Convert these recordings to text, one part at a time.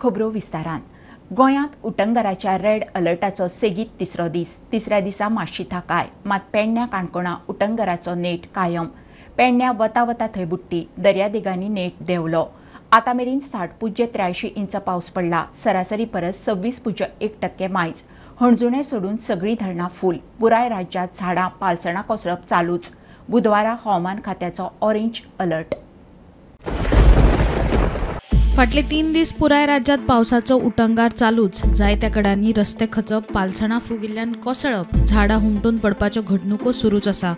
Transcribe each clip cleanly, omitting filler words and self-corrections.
खबरो विस्तारान. गोंयांत उटंगराच्या रेड अलर्टाचो सेगीत तिसरो दीस. तिसऱ्या दिसा मातशी थाकाय, मात पेडण्या काणकोणा उटंगराचो नेट कायम. पेडण्या वता वता थंय बुडटी, दर्यादेगांनी नेट देंवलो. आतां मेरेन 60.83 इंच पावस पडला. सरासरी परस 26.1% मायज. हणजुणें सोडून सगळीं धरणां फूल. पुराय राज्यांत झाडां पालसणां कोसळप चालूच. बुधवारा हवामान खात्याचो ऑरेंज अलर्ट. फाटले 3 दीस पुराय राज्यांत पावसाचो उटंगार चालूच. जायत्या कडांनी रस्ते खचप, पालसणां फुगिल्ल्यान कोसळप, झाडां हुमटून पडपाच्यो घडणुको सुरूच आसा.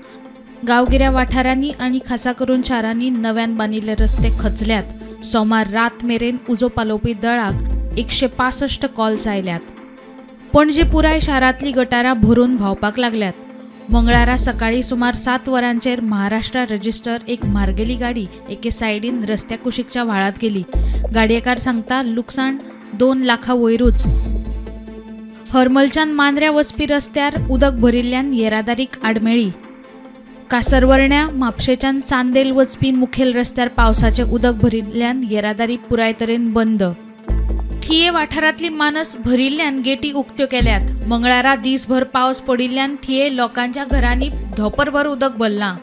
गांवगिऱ्या वाठारांनी आनी खासा करून शारांनी नव्यान बांदिल्ले रस्ते खचल्यात. सोमार रात मेरेन उजो पालोवपी दळाक 165 कॉल्स आयल्यात. पणजे पुराय शारांतली गटारां भरून व्हांवपाक लागल्यात. मंगळारा सकाळी सुमार 7 वरांचेर महाराष्ट्र रजिस्टर एक मार्गेली गाडी एके सायडीन रस्त्या कुशीकच्या व्हाळांत गेली. गाडयेकार सांगता लुकसाण 2 लाखां वयरूच. हरमलच्यान मांद्र्या वचपी रस्त्यार उदक भरिल्ल्यान येरादारीक आडमेळी. कासरवर्ण्या म्हापशेच्यान चांदेल वचपी मुखेल रस्त्यार पावसाचें उदक भरिल्ल्यान येरादारी पुराय तरेन बंद. थिये वाठारांतली मानस भरिल्ल्यान गेटी उक्त्यो केल्यात. मंगळारा दीसभर पावस पडिल्ल्यान थिये लोकांच्या घरांनी धोपरभर उदक भरलां.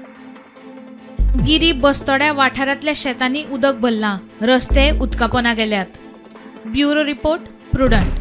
गिरी बस्तोड्या वाठारांतल्या शेतांनी उदक भरलां. रस्ते उदकापोना गेल्यात. Bureau report, Prudent.